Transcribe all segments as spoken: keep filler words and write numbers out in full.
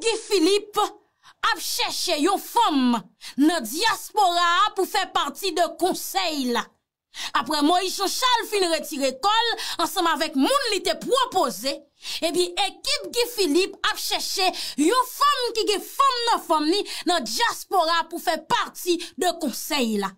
Guy Philippe ap chèche yon fanm nan dyaspora a pou fè pati de konsèy la. Apre Moïse Jean Charles fin retire kò l ansanm avèk moun li te pwopoze, ebyen ekip Guy Philippe ap chèche yon fanm ki gen fanm nan fanm li nan dyaspora pou fè pati de konsèy la.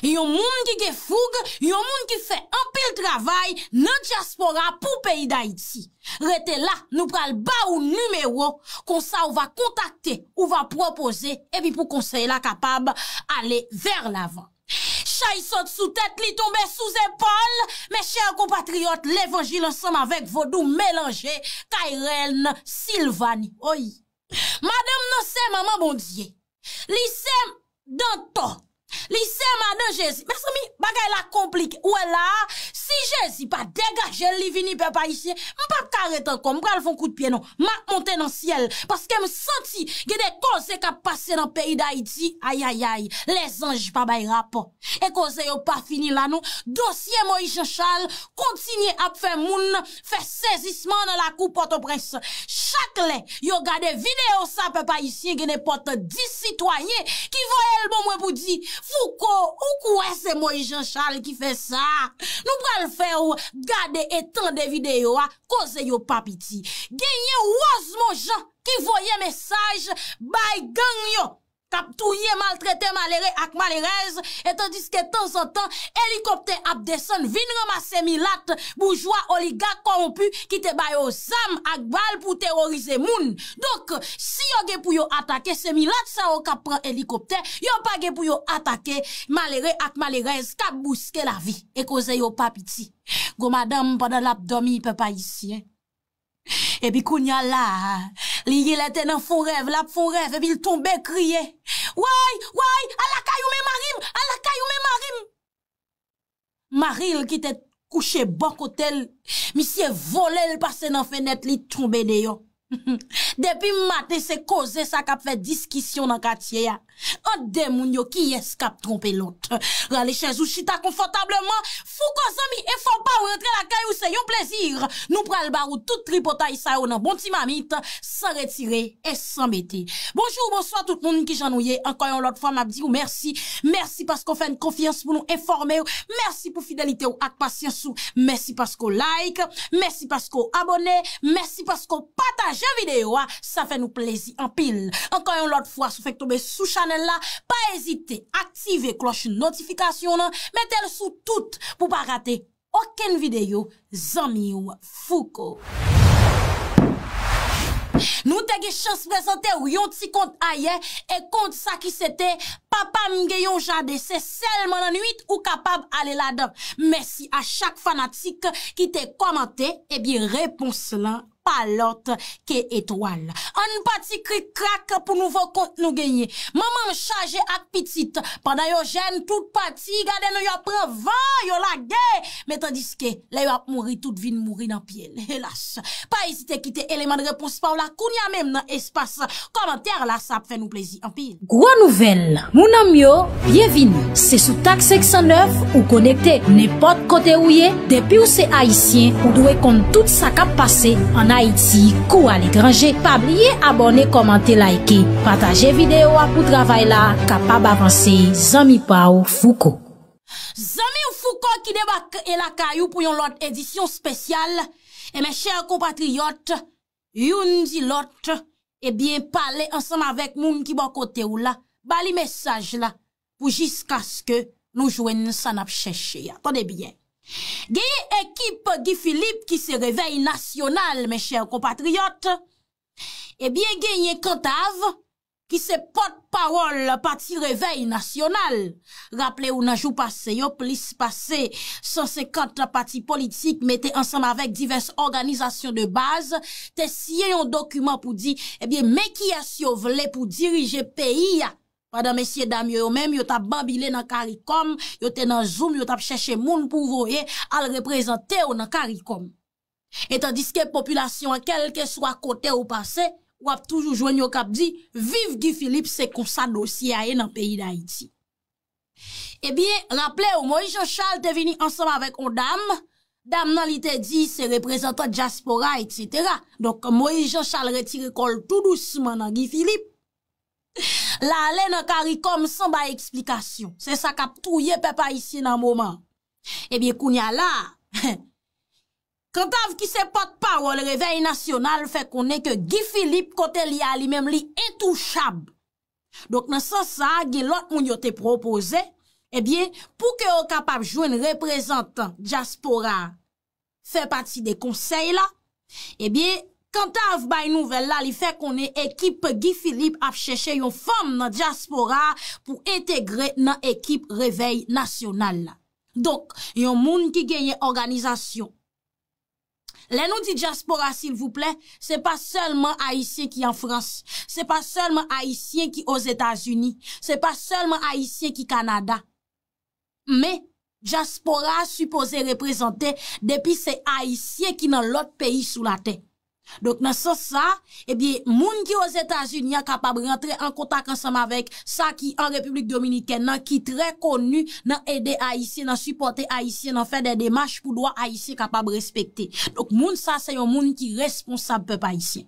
Yon moun ki gen foug, yon moun ki fè anpil travay nan dyaspora pou peyi Dayiti. Rete la, nou pral ba ou nimewo, konsa ou va kontakte, ou va pwopoze, epi pou konsèy la kapab ale vè lavan. Chay sot sou tèt li tonbe sou zepòl, mes chers compatriotes, levanjil ansanm avèk vodou melanje, Kayrèn Silvani. Oy! Madanm nan se manman Bondye. Li se dantò. Li se madan Jezi. Mezanmi, bagay la konplike. Ou wè la, si Jezi pa degaje l, li vini pèp ayisyen, m p ap ka ret ankò. M pral fè yon kout pye non. M ap monte nan syèl. Paske m santi gen de koze k ap pase nan peyi Dayiti. Ayayay, lèzanj pa bay rapò. E koze yo pa fini la non. Dosye Moïse Jean Charles kontinye ap fè moun fè sezisman nan lakou Pòtoprens. Chak lè yo gade videyo sa, pèp ayisyen, gen nenpòt dis sitwayen ki voye l ban mwen pou di, Fouco, ou kwè se Moïse Jean Charles ki fè sa? Nou pral fè w gade e tande videyo a, koze yo pa piti. Genyen Rosemond Jean ki voye mesaj bay gang yo k ap touye, maltrete malere ak malerèz, e tandiske tanzantan elikoptè ap desann vin ranmase milat, boujwa, oligak kòwonpi ki te ba yo zam ak bal pou teworize moun. Donk, si yo gen pou yo atake, se milat sa yo k ap pran elikoptè, yo pa gen pou yo atake malere ak malerèz k ap bouske lavi. E koze yo pa piti. Gwo madanm pandan l ap dòmi, pèp ayisyen. Epi kounye a la, li genlè te nan fon rèv, l ap fon rèv, epi l tonbe kriye. Woy, woy, al lakay ou men mari m, al lakay ou men mari m. Mari l ki te kouche bò kote l, misye vole l pase nan fenèt, li tonbe deyò. Depi maten, se koze sa k ap fè diskisyon nan katye a. Ant de moun yo, kiyès k ap twonpe lòt? Rale chèz ou, chita konfòtableman. Fouco zanmi, e fò pa w rantre lakay ou, se yon plezi. Nou pral ba ou tout tripotay sa yo nan bon ti mamit, san retire e san mete. Bonjou, bonswa tout moun, kijan nou ye? Ankò yon lòt fwa, m ap di w mèsi. Mèsi paske w fè n konfyans pou nou enfòme w. Mèsi pou fidelite w ak pasyans ou. Mèsi paske w like. Mèsi paske w abòne. Mèsi paske w pataje videyo a. Sa fè nou plezi anpil. Ankò yon lòt fwa, si w fèk tonbe sou chanèl la, pa ezite aktive klòch notifikasyon w lan, mete l sou tout pou w pa rate okenn videyo zanmi w Fouco. Nou te gen chans prezante w yon ti kont ayè, e kont sa ki se te Papa m gen yon jaden, se sèlman nan nwit ou kapab ale ladan. Mèsi a chak fanatik ki te kòmante, ebyen repons lan pa lòt ke etwal. Ann pati krik krak pou nouvo kont nou genyen. Manman m chaje ak pitit. Pandan yo jèn, tout pati, gade nou, yo pran van, yo lage. Men tandiske, lè yo ap mouri, tout vin mouri nan pye l. Helas. Pa ezite kite eleman de repons pa w la kounye a menm nan espas kòmantè la, sa ap fè nou plezi anpil. Gwo nouvèl, moun an m yo, byenvini. Se sou Tak senk san nèf ou konekte. Nenpòt kote ou ye, depi w se Ayisyen, ou dwe konn tout sa k ap pase ann Ayiti kou aletranje. Pa bliye abòne, kòmante, like, pataje videyo a pou travay la kapab avanse. Zanmi pa w Fouco. Zanmi w Fouco ki debake lakay ou pou yon lòt edisyon espesyal. E mes chers compatriotes, youn di lòt, ebyen, pale ansanm avèk moun ki bò kote w la, ba li mesaj la, pou jiskaske nou jwenn sa n ap chèche a. Tande byen. Genyen ekip Guy Philippe ki se Revèy Nasyonal, mes chers compatriotes. Ebyen, genyen Kantav, ki se pòtpawòl Pati Revèy Nasyonal. Raple w, nan jou pase yo, plis pase san senkant pati politik mete ansanm avèk divès òganizasyon de baz te siyen yon dokiman pou di, ebyen, men kiyès yo vle pou dirije peyi a. Pandan mesye dam yo, yo menm, yo t ap banbile nan Karikòm, yo te nan Zoom, yo t ap chèche moun pou voye al reprezante yo nan Karikòm. E tandiske popilasyon an, kèlkeswa kote ou pase, w ap toujou jwenn yo k ap di, Viv Guy Philippe, se konsa dosye a ye nan peyi Dayiti. Ebyen, raple w, Moïse Jean Charles te vini ansanm avèk yon dam, dam nan li te di se reprezantan dyaspora, etsetera. Donk, Moïse Jean Charles retire kò l tou dousman nan Guy Philippe. L ale nan CARICOM san bay eksplikasyon. Se sa k ap touye pèp ayisyen nan moman. Ebyen, kounye a la, Cantave ki se pòtpawòl Revèy Nasyonal fè konnen ke Guy Philippe kote li a li menm li entouchab. Donk nan sans sa a, gen lòt moun yo te pwopoze, ebyen, pou ke yo kapab jwenn reprezantan dyaspora a fè pati de konsèy la, ebyen, Cantave bay nouvèl la, li fè konnen ekip Guy Philippe ap chèche yon fanm nan dyaspora a pou entegre nan ekip Revèy Nasyonal la. Donk, yon moun ki genyen òganizasyon. Lè nou di dyaspora, silvouplè, se pa sèlman Ayisyen ki an Frans, se pa sèlman Ayisyen ki Ozetazini, se pa sèlman Ayisyen ki Kanada. Men, dyaspora a sipoze reprezante depi se Ayisyen ki nan lòt peyi sou latè. Donk, nan sans sa, ebyen, moun ki Ozetazini an kapab rantre an kontak ansanm avèk sa ki an Repiblik Dominikèn nan, ki trè koni nan ede Ayisyen, nan sipòte Ayisyen, nan fè de demach pou dwa Ayisyen kapab respekte. Donk, moun sa se yon moun ki responsab pèp ayisyen.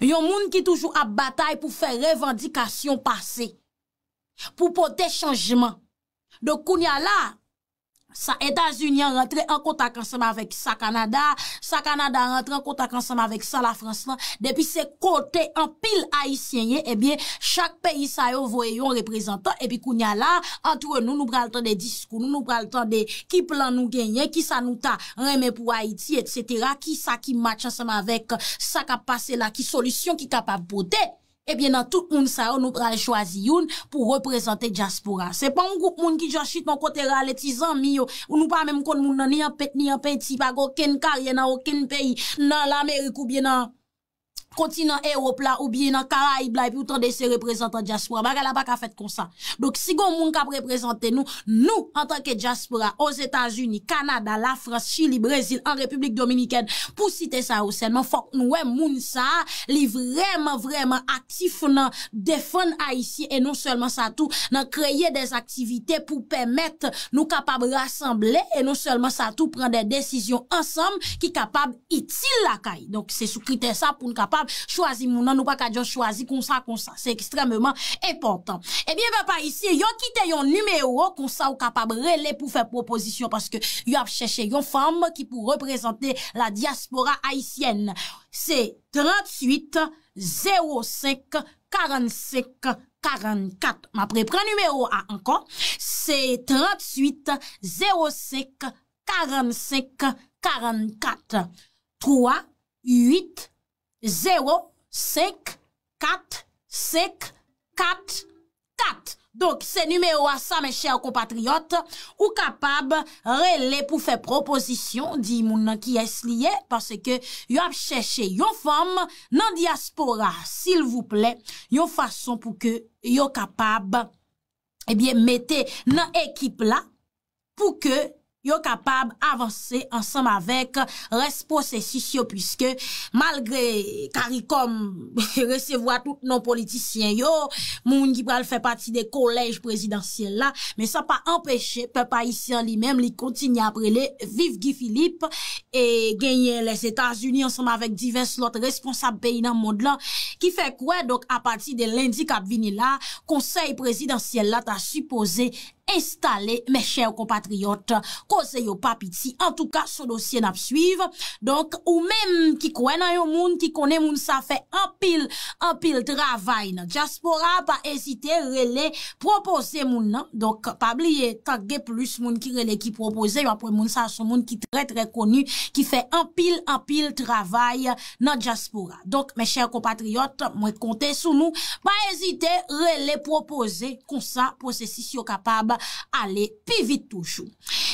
Yon moun ki toujou ap batay pou fè revandikasyon pase, pou pote chanjman. Donk, kounye a la, sa Etazini an rantre an kontak ansanm avèk sa Kanada, sa Kanada rantre an kontak ansanm avèk sa Lafrans lan, depi se kote anpil Ayisyen ye, ebyen, chak peyi sa yo voye yon reprezantan, epi kounye a la, antre nou, nou pral tande diskou nou, nou pral tande ki plan nou genyen, ki sa nou ta renmen pou Ayiti, etsetera, ki sa ki match ansanm avèk sa k ap pase la, ki solisyon ki kapab pote. Ebyen, nan tout moun sa yo, nou pral chwazi youn pou reprezante dyaspora. Se pa yon gwoup moun ki just chita yon kote rale ti zanmi yo, ou nou pa menm konn moun nan, ni an pent, ni an penti, pa gen okenn karyè nan okenn peyi, nan Lamerik oubyen nan kontinan Ewòp la, oubyen nan Karayib la, epi ou tande se reprezantan dyaspora. Bagay la pa ka fèt konsa. Donk, si gen yon moun k ap reprezante nou, nou, antanke dyaspora, Ozetazini, Kanada, Lafrans, Chili, Brezil, an Repiblik Dominikèn, pou site sa yo sèlman, fòk nou wè moun sa a, li vrèman, vrèman aktif nan defann Ayisyen, e non sèlman sa tou, nan kreye de aktivite pou pèmèt nou kapab rasanble, e non sèlman sa tou, pran de desizyon ansanm ki kapab itil lakay. Donk, se sou kritè sa pou n kapab chwazi moun nan, nou pa ka just chwazi konsa, konsa. Se ekstrèmeman enpòtan. Ebyen, pèp ayisyen, yo kite yon nimewo, konsa ou kapab rele pou fè pwopozisyon, paske yo ap chèche yon fanm ki pou reprezante la diaspora haïtienne. Se tranntuit zewo senk karannsenk karannkat. M ap reprann nimewo a ankò. Se tranntuit zewo senk karannsenk karannkat. Twa uit zewo senk kat senk kat kat. Donk, se nimewo a sa, mes chers compatriotes, ou kapab rele pou fè pwopozisyon, di moun nan kiyès li ye, paske yo ap chèche yon fanm nan dyaspora, silvouplè, yon fason pou ke yo kapab, ebyen, mete nan ekip la, pou ke yo kapab avanse ansanm avèk rès pwosesis yo, piske malgre CARICOM resevwa tout non politisyen yo, moun ki pral fè pati de kolèj prezidansyèl la, men sa pa anpeche pèp ayisyen li menm, li kontinye ap rele viv Guy Philippe, e genyen Lèzetazini ansanm avèk divès lòt responsab peyi nan mond lan, ki fè kwè, donk, apati de lendi k ap vini la, konsèy prezidansyèl la ta sipoze enstale, mes chers compatriotes, koze yo pa piti. Antouka, se yon dosye n ap swiv. Donk, ou menm ki kwè nan yon moun, ki konnen moun sa fè anpil, anpil travay nan dyaspora, pa ezite rele, pwopoze moun nan. Donk, pa bliye, tank gen plis moun ki rele ki pwopoze, yo ap wè moun sa se yon moun ki trè, trè koni, ki fè anpil, anpil travay nan dyaspora. Donk, mes chers compatriotes, mwen konte sou nou. Pa ezite rele, pwopoze, konsa pwosesis yo kapab ale pi vit toujou.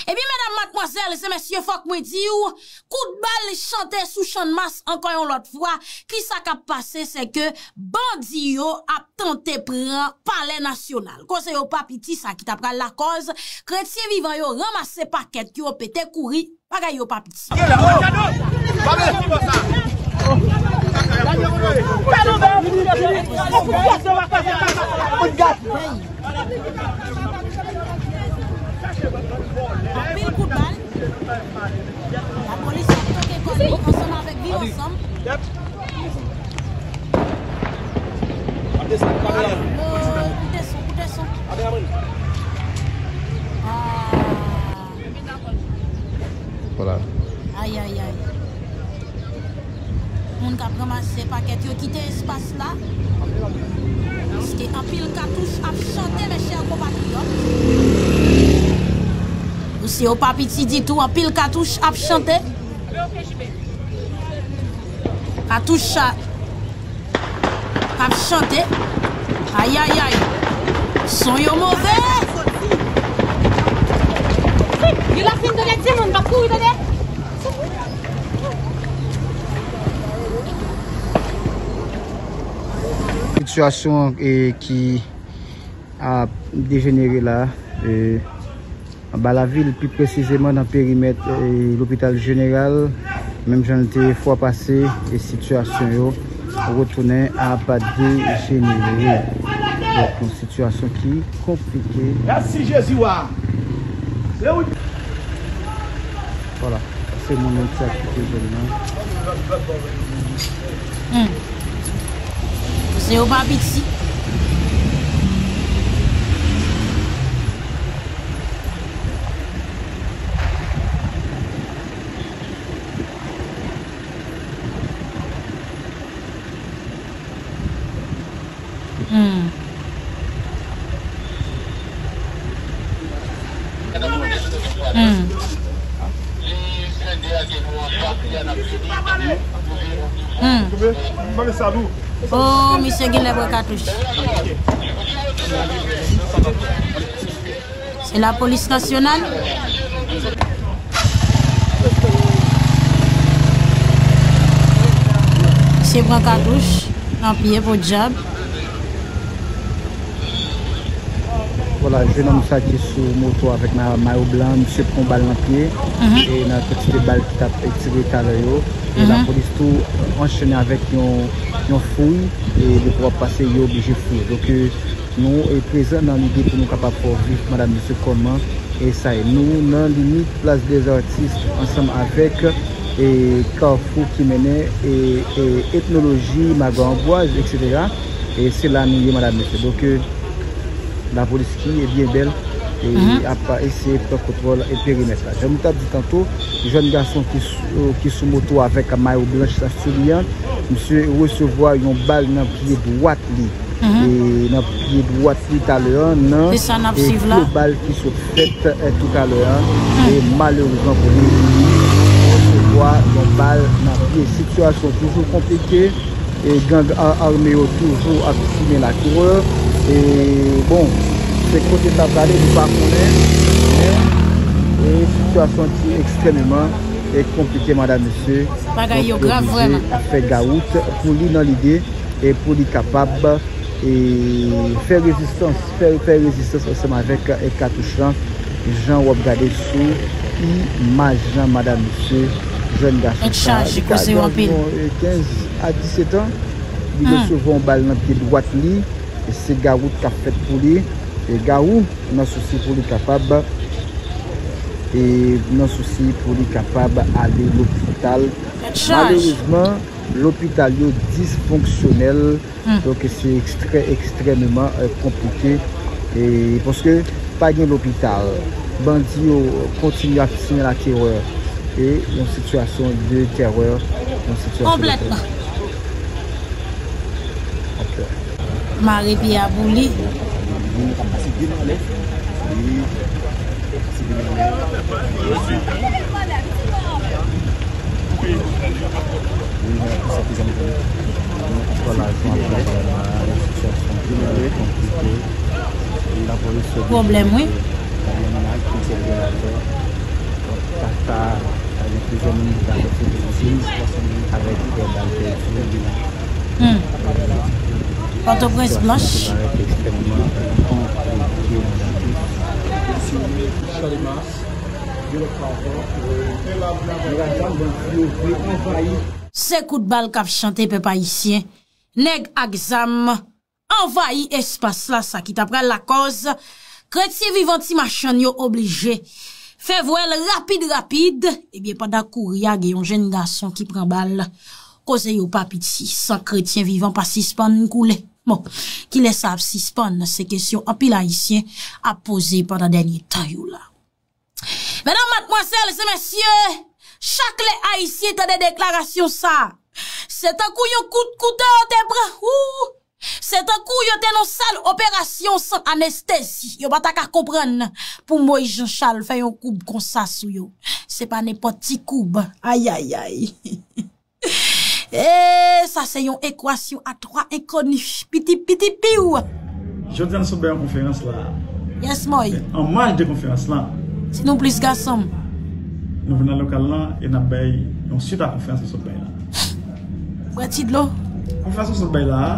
Ebyen, medam, madmwazèl e mesye, fòk mwen di w, kout bal chante sou Channmas ankò yon lòt fwa. Kisa k ap pase? Se ke bandi yo ap tante pran Palè Nasyonal. Koze yo pa piti, sa ki ta pral lakòz kretyen vivan yo ranmase pakèt yo, pete kouri, bagay yo pa piti. Anpil kout bal. Ansanm. Alo, koute son, koute son. Ah. Voilà. Ay, ay, ay. Moun k ap ranmase pakèt yo kite espas la. Paske anpil katouch ap chante, mes chers compatriotes. Mesye yo pa piti ditou, anpil katouch ap chante. Katouch sa k ap chante. Ayayay. Son yo move. Li la fin tande timoun, pa kouri tande. Sitiyasyon, e, ki ap dejenere la, e, anba lavil, pi presizeman nan perimèt, e, lopital jeneral, menm jan l te fwa pase, e sitiyasyon yo retounen ap dejenere. Donk, yon sitiyasyon ki konplike. Mèsi Jezi wa. Vwala, se moun nan ki ap kite zòn nan. Hmm. Se yo pa piti. Hmm. Hmm. Hmm. Oh, misye genlè bwè katouch. Se lapolis nasyonal. Misye pran katouch nan pye, podyab. Vwala, jennonm sa ki sou moto avèk ma-, mayo blan, misye pran bal nan pye, e nan kantite bal ki t ap tire talè yo. E lapolis tou anchene avèk yon, yon fouy, e depi w ap pase, yo oblije fouye. Donk, e, nou, e, prezan nan lide pou nou kapab fè w viv, madam, mesye, kòman, e, sa ye. Nou nan limit Plas dèzatis ansanm avèk, e, kafou ki mennen, e, e, etnoloji, magon anbwaz, etsetera. E se la nou ye, madam, mesye. Donk, e, lapolis ki, e, byen bèl, e, ap eseye pran kontwòl, e, perimèt la. Jan nou t ap di tanto, jèn gason ki sou, ki sou moto avèk mayo blanch la sou li an, misye resevwa yon bal nan pye dwat li. E nan pye dwat li talè an, nan, e, gwo bal ki sot fèt, e, toutalè an. E malerezman pou li, li resevwa yon bal nan pye. Sitiyasyon toujou konplike. E gang a-, ame yo toujou ap simen laterè. E, bon, se kote sa prale, nou pa konnen. Men, e, sitiyasyon ki ekstrèmeman, e, konplike, madam, mesye. Bagay yo grav vrèman. Donk, yo oblije fè gawout pou li nan lide e pou li kapab, e, fè rezistans, fè, fè rezistans ansanm avèk, e, katouch lan. Jan w ap gade sou imaj lan, madam, mesye, jèn gason sa, li ka gen anviwon, e, kenz a disèt an. Li resevwa yon bal nan pye dwat li. E se gawout k ap fèt pou li. E gawout nan sousi pou li kapab, e nan sousi pou li kapab ale lopital. Malerezman, lopital yo disfonksyonèl. Donk, se ekstrè, ekstrèmeman, e, konplike. E paske pa gen lopital. Bandi yo kontinye ap simen laterè. E yon sitiyasyon de terè, yon sitiyasyon de terè. Mare pye a pou li. Vwala, jan ap gade la, sitiyasyon ki konplike. Pwoblèm, wi. Tata, gen plizyè moun ki ta sòti legliz avèk bal pèdi. Hmm. Pòtoprens blanch. Se kout bal k ap chante, pèp ayisyen. Nèg ak zam anvayi espas la, sa ki ta pral lakòz kretyen vivan ti machann yo oblije Fè vwèl rapid rapid, ebyen pandan kouri a gen yon jenn gason ki pran bal, koze yo pa piti, san kretyen vivan pa sispann koule. Bon, kilè sa ap sispann? Se kesyon anpil Ayisyen ap poze pandan dènye tan yo la. Medam, madmwazèl e mesye, chak lè Ayisyen tande deklarasyon sa, se tankou yon kout kouto yo te pran. Ou, se tankou yo te nan sal operasyon san anestezi. Yo pa ta ka konprann pou Moyiz Jan Chal fè yon koub konsa sou yo. Se pa nenpòt ti koub. Ayayay. E sa se yon ekwasyon a twa enkoni. Piti, piti, piw. Jodi a nou sot bay yon konferans la. Yes, Moy. An maj de konferans lan, di nou plis, gason m. Nou vin nan lokal lan e n ap bay yon swit a konferans nou sot bay la. Bwè ti dlo. Konferans nou sot bay la a,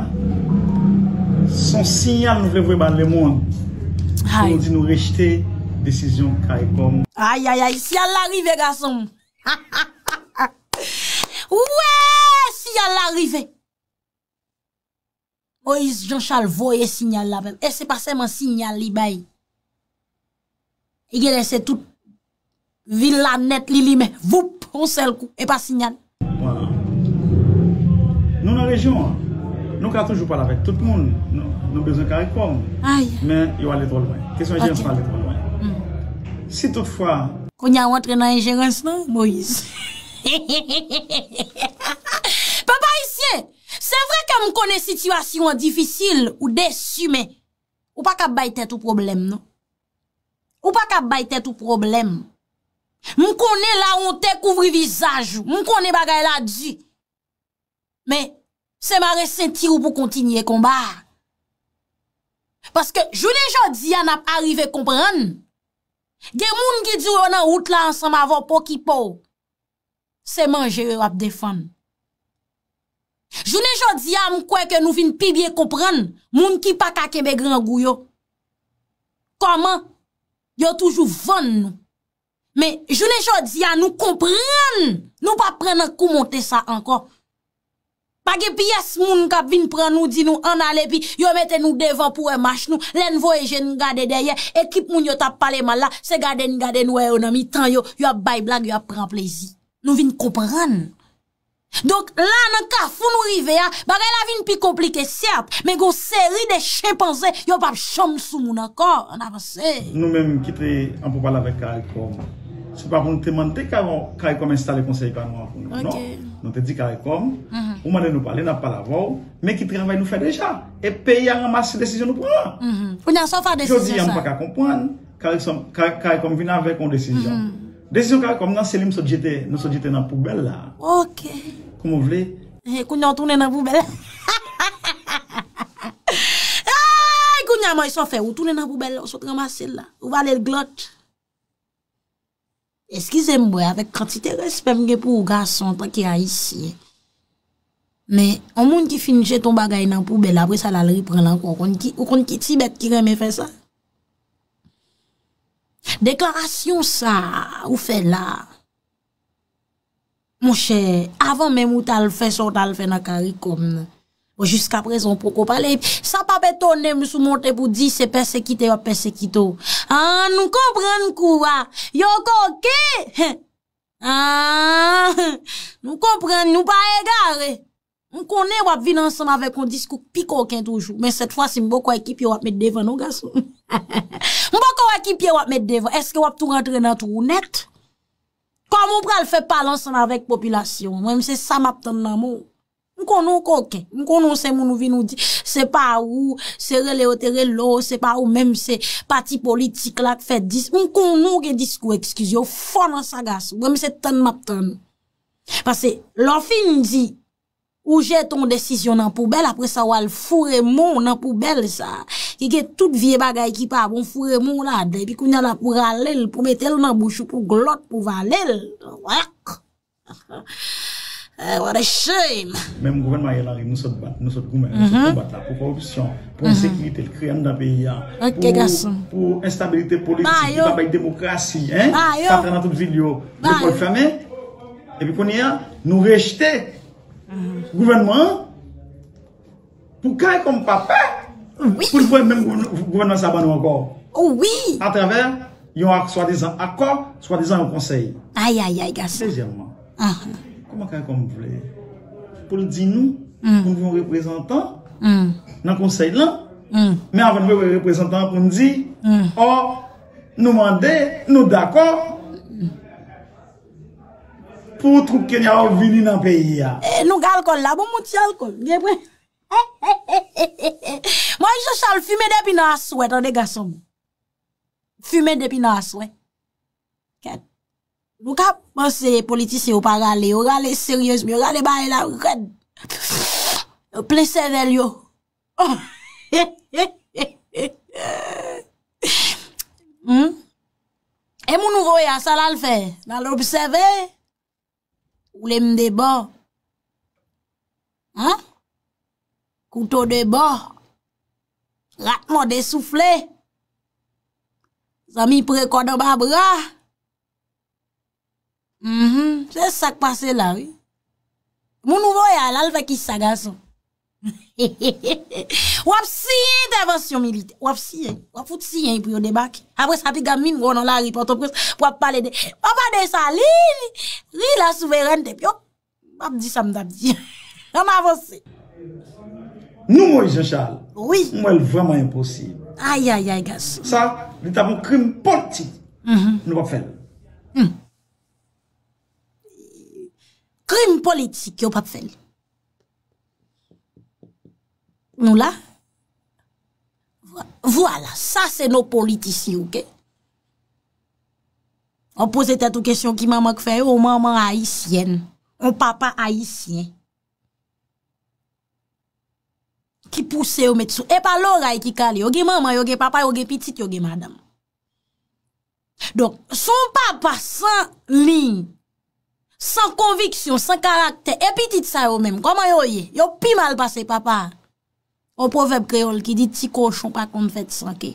se yon siyal nou vle voye ba lemonn pou nou di nou rejte desizyon Caricom. Ayayay, siyal la rive, gason m. Ou wè, siyal la rive. Moyiz Jan Chal voye siyal la menm. E se pa sèlman siyal li bay. Li genlè se tout vil la nèt li limen. Voup, yon sèl kou. E pa siyal. Nou nan rejyon an. Nou ka toujou pale avèk tout moun. Nou, nou bezwen Caricom. Men yo ale twò lwen. Kesyon jerans lan ale twò lwen. Si toutfwa Kounye a w antre nan enjerans lan, Moyiz. Pèp ayisyen, se vre ke m konnen sitiyasyon an difisil, ou desi, men ou pa ka bay tèt ou pwoblèm, non. Ou pa ka bay tèt ou pwoblèm. M konnen lawonte kouvri vizaj ou. M konnen bagay la di. Men, se mare senti w pou kontinye konba a. Paske jounen jodi a n ap arive konprann. Gen moun ki di w yo nan wout la ansanm avè w, pokipo w. Se manje yo y ap defann. Jounen jodi a, m kwè ke nou vin pi byen konprann moun ki pa ka kenbe grangou yo. Kòman yo toujou vann nou. Men, jounen jodi a, nou konprann, nou p ap pran nan kou monte sa ankò. Pa gen pyès moun k ap vin pran nou, di nou ann ale, epi yo mete nou devan pou wè mach nou. Lè n voye je n gade dèyè, ekip moun yo t ap pale mal la, se gade n gade n wè yo nan mitan yo, y ap bay blag, y ap pran plezi. Nou vin konprann. Donk, la nan kafou nou rive a, bagay la vin pi konplike, sèt, men gon seri de chenpanze, yo p ap janm sou moun ankò. Ann avanse. Nou menm ki te an poupale avèk Caricom, se pa pou nou te mande Caricom enstale konsèy pa nou an pou nou, non. Nou te di Caricom, ou mande nou pale, n ap pale avè w, men ki travay nou fè deja? E peyi a ranmase desizyon nou pran an. Kounye a, sa w fè a desizyon sa? Jodi a, m pa ka konprann, Caricom, Caricom vin avèk yon desizyon. Desizyon Caricom nan, se li m sot jete, nou sot jete nan poubèl la. Ok. Kòman w vle? Eh, kounye a w tounen nan poubèl. Ay, kounye a, mwen, sa w fè, ou tounen nan poubèl la, ou sot ranmase l la. Ou vale l glòt. Eskize m, bwè, avèk kantite respè m gen pou ou, gason, antanke ayisyen. Men, yon moun ki fin jete yon bagay nan poubèl, apre sa, l al reprann l ankò. Ou konn ki, ou konn ki ti bèt ki renmen fè sa? Deklarasyon sa a ou fè la a, monchè, avan menm ou t al fè sa w t al fè nan Caricom nan, bon, jiskaprezan ou poko pale. Sa p ap etone m si w monte pou di se pèsekite y ap pèsekite w. Ah, nou konprann kou a. Yo koken. Ah, nou konprann, nou pa egare. M konnen w ap vin ansanm avèk yon diskou k pi koken toujou, men sèt fwa si m poko wè ki pye w ap met devan non, gason. M poko wè ki pye w ap met devan. Èske w ap tou rantre nan twou w nèt? Kòman w pral fè pale ansanm avèk popilasyon an? Mwen, se sa m ap tann nan men w. M konnen w koken. M konnen w se moun ou vin ou di, se pa ou, se rele yo te rele w, se pa ou menm, se pati politik la k fè dis-, m konnen w gen diskou, eskize, w fò nan sa, gason. Mwen, se tann m ap tann. Paske, lè w fin di, ou jete yon desizyon nan poubèl, apre sa, w al foure men w nan poubèl sa a, ki gen tout vye bagay ki pa bon, foure men w ladan, epi kounye a la pou rale l, pou mete l nan bouch ou, pou glòt, pou vale l. Wak! Eh, what a shame! Menm gouvènman Ariel Henry, nou sot bat, nou sot goumen, nou sot konbat la pou kòripsyon, pou ensekirite l kreye anndan peyi a, pou, pou enstabilite politik, li pa bay demokrasi, hein? Fatra nan tout vil yo, lekòl fèmen. Epi kounye a, nou rejte gouvènman an pou Caricom pa pè pou l voye menm gouvèn-, gouvènman sa ban nou ankò. Atravè Yon ak, swadizan akò, swadizan yon konsèy. Ayayay, gason. Dezyèmman, kòman Karikom vle pou l di nou, pou n gen yon reprezantan nan konsèy lan, men avan n voye reprezantan an pou n di, ò, nou mande, nou dakò pou twoup Kenya yo vini nan peyi a. E, nou gen alkòl la, bon, moun ti alkòl. Gen pwen. Moyiz Jan Chal fimen depi nan aswè, tande gason m. Fimen depi nan aswè. Kèt. Nou ka panse politisyen yo pa rale, yo rale seryezman, yo rale bagay la rèd. Yo plen sèvèl yo. Hmm? E moun ou voye a, sa l al fè? L al obsève? Woule m de bò. Hein? Kouto de bò. Rat mòde soufle. Zanmi pre kòd anba bra. Mhm. Se sa k pase la, wi. Moun ou voye a, l al fè kisa, gason? W ap siyen entèvansyon militè. W ap siyen. W ap fout siyen pou yo debake. Apre sa, piga m vin wè w nan lari Pòtoprens pou w ap pale de papa Desalin, ri la souverènte. Yo, m ap di sa m t ap di. Ann avanse. Nou Moyiz Jan Chal. Wi. M wè l vrèman enposib. Ayayay, gason. Sa, li t ap yon krim politik. Mhm. Nou p ap fè l. Hmm. Krim politik, yo p ap fè l. Nou la? Vwa-, vwala, sa se nou politisyen, oke? W ap poze tèt ou kesyon ki manman k fè yo, yon manman ayisyèn, yon papa ayisyen ki pouse yo met sou. E pa loray ki kale, yo gen manman, yo gen papa, yo gen pitit, yo gen madanm. Donk, se yon papa san liy, san konviksyon, san karaktè. E pitit sa yo menm, kòman yo ye? Yo pi mal pase papa a. Yon pwovèb kreyòl ki di ti kochon pa konn fèt san ke.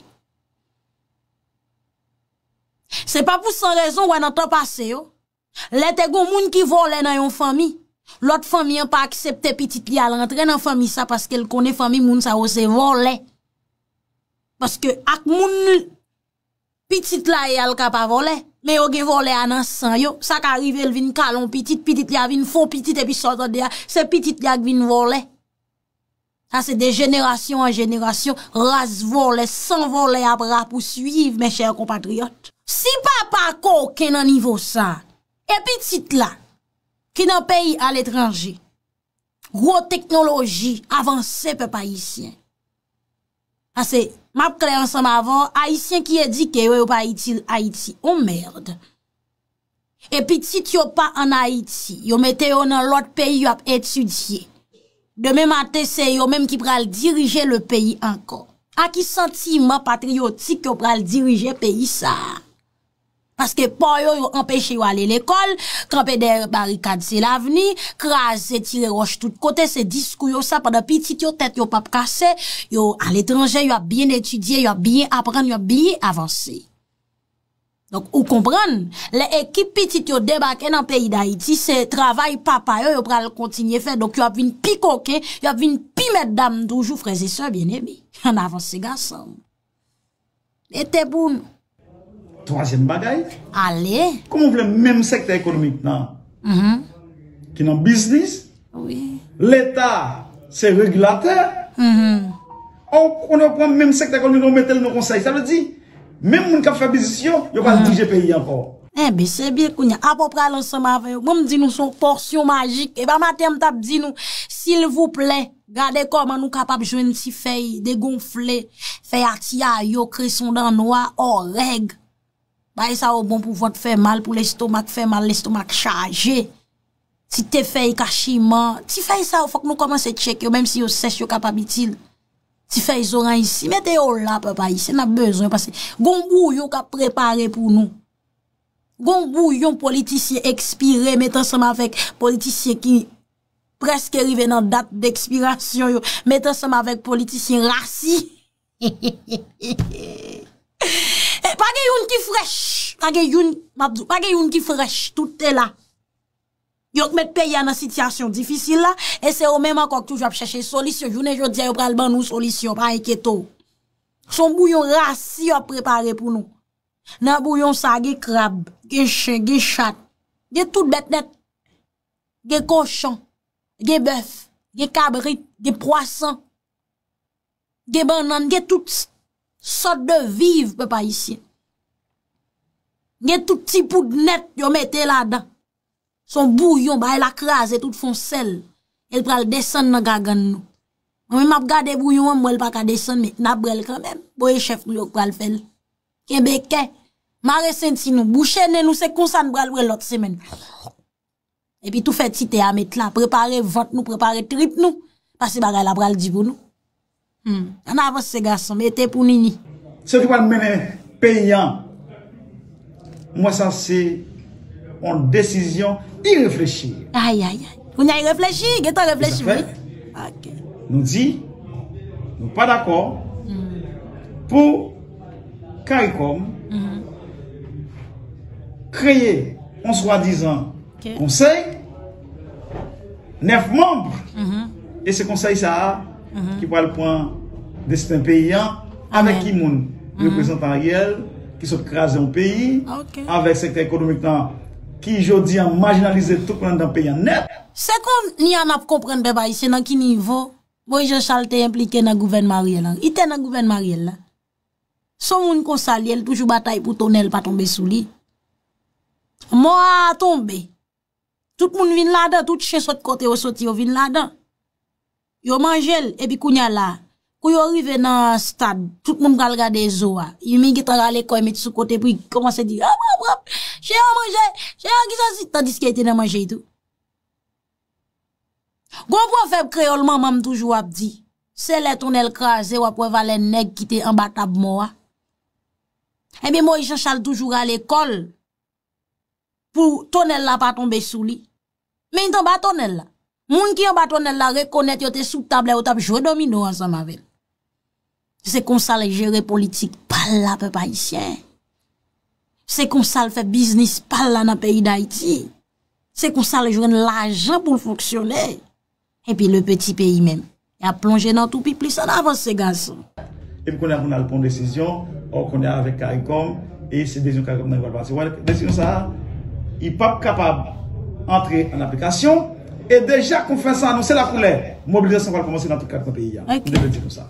Se pa pou san rezon, w wè nan tan pase yo, lè te gon moun ki vòlè nan yon fanmi, lòt fanmi an pa aksepte pitit li al rantre nan fanmi sa paske l konnen fanmi moun sa yo se vòlè. Paske ak moun pitit la ye a, l ka pa vòlè, men yo gen vòlè a nan san yo. Sa ka rive l vin kale yon pitit, pitit li a vin fè yon pitit, epi sa w tande a, se pitit li a k vin vòlè. Sa se de jenerasyon an jenerasyon, ras vòlè, san vòlè ap rapouswiv, mes chers compatriotes. Si papa koken nan nivo sa, e pitit la, ki nan peyi aletranje, gwo teknoloji avanse pèp ayisyen. Pase, m ap klè ansanm avè w, ayisyen ki edike yo, yo pa itil Ayiti. On merde. E pitit yo pa ann Ayiti, yo mete yo nan lòt peyi, y ap etidye. Demen maten, se yo menm ki pral dirije le peyi ankò. A ki santiman patriyotik yo pral dirije peyi sa a? Paske pa yo, yo anpeche yo ale lekòl, kanpe dèyè barikad se lavni, kraze, tire wòch tout kote, se diskou yo sa, pandan pitit yo, tèt yo p ap kase, yo aletranje, y ap byen etidye, y ap byen aprann, y ap byen avanse. Donk, ou konprann, lè ekip pitit yo debake nan peyi Dayiti, se travay papa yo, yo pral kontinye fè. Donk, y ap vin pi koken, y ap vin pi mètdam toujou, frè e sè byeneme. Ann avanse, gason. Mete pou nou. Twazyèm bagay. Ale. Kòman w vle menm sektè ekonomik nan, mhm, ki nan biznis, wi, Leta se regilatè, mhm, ou konnen w pran menm sektè ekonomik, ou mete l nan konsèy. Sa vle di, menm moun k ap fè biznis yo, yo pral, mhm, dirije peyi ankò. Enben, se byen kounye a. Apa w pral ansanm avè yo. Mwen, m di nou se yon pòsyon majik. E pa maten an m t ap di nou, silvouplè, gade kòman nou kapab jwenn ti fèy degonfle, fèy atiyayo, kreson dan nwa, orèg. Bagay sa yo bon pou vant fè mal, pou lestomak fè mal, lestomak chaje. Ti te fèy kachiman, ti fèy sa yo fòk nou kòmanse tcheke yo, menm si yo sèch yo kapab itil. Ti fèy zoranj si, mete yo la, pèp ayisyen, n ap bezwen, paske gon bouyon k ap prepare pou nou. Gon bouyon politisyen ekspire, met ansanm avèk politisyen ki prèske rive nan dat dekspirasyon yo, met ansanm avèk politisyen rasi. E pa gen youn ki frèch, pa gen youn, m ap di w, pa gen youn ki frèch, tout te la. Yo k met peyi a nan sitiyasyon difisil la, e se yo menm ankò k toujou ap chèche solisyon. Jounen jodi a, yo pral ban nou solisyon, pa enkyete w. Se yon bouyon rasi yo ap prepare pou nou. Nan bouyon sa, gen krab, gen chen, gen chat, gen tout bèt nèt. Gen kochon, gen bèf, gen kabrit, gen pwason, gen bannann, gen tout s-, sòt de viv, pèp ayisyen. Gen tout ti poud nèt yo mete ladan. Se yon bouyon, bagay la kraze tout fè yon sèl. E l pral desann nan gagann nou. Mwen menm m ap gade bouyon an, m wè l pa ka desann, men n ap bwè l kanmenm. Bon, e chèf nou yo k pral fè l. Kenbe kè, mare senti nou, bouche nen nou, se konsa n pral wè lòt semèn. Epi tou fè ti tè a met la, prepare vant nou, prepare trip nou, paske bagay la pral di pou nou. Hmm. Ann avanse gason, mete pou Nini. Se ki pral mennen peyi an. Mwen sa se yon desizyon ireflechi. Ay, ay, ay. Kounye a ireflechi, gentan reflechi, wi. Ok. Nou di, nou pa dakò pou Caricom kreye yon swadizan konsèy, nèf manm, e se konsèy sa a ki pral pran desten peyi an, avèk ki moun? Reprezantan Ariel, ki sot kraze yon peyi, avèk sektè ekonomik lan, ki jodi an majinalize tout moun anndan peyi an nèt. Se kounye a n ap konprann, pèp ayisyen, nan ki nivo Moïse Jean Charles te enplike nan gouvènman Ariel Henry. Li te nan gouvènman Ariel la. Se yon moun konsa li ye, li toujou batay pou tonèl pa tonbe sou li. Mò a tonbe. Tout moun vin ladan, tout chen sot kote yo soti, yo vin ladan. Yo manje l, epi kounye a la, kou yo rive nan stad, tout moun pral gade zo a. Yumi gentan rale kò l met sou kote, epi kòmanse di, "Wap, wap, wap, chen an manje, chen an ki sòsi," tandiske li te nan manje tou. Gon pwovèb kreyòl manman m toujou ap di, se lè tonèl kraze, w ap wè valè nèg ki te anba tab mò a. Ebyen, Moïse Jean Charles toujou rale kò l pou tonèl la pa tonbe sou li. Men li t anba tonèl la. Moun ki anba tonèl la rekonèt yo te sou tab la, yo t ap jwe domino ansanm avè l. Se konsa l jere politik pa l la, pèp ayisyen. Se konsa l fè biznis pa l la nan peyi Dayiti. Se konsa l jwenn lajan pou l fonksyone. Epi le peti peyi menm, y ap plonje nan tou pi plis. Ann avanse, gason. Epi kounye a pou n al pran desizyon, ò, kounye a avèk Caricom, e se desizyon Caricom nan pral pase. Wè, desizyon sa a, li p ap kapab antre an aplikasyon, e deja konferans sa anonse lakoulè, mobilizasyon pral kòmanse nan tout kat nan peyi a. Ok. M te vle di nou sa.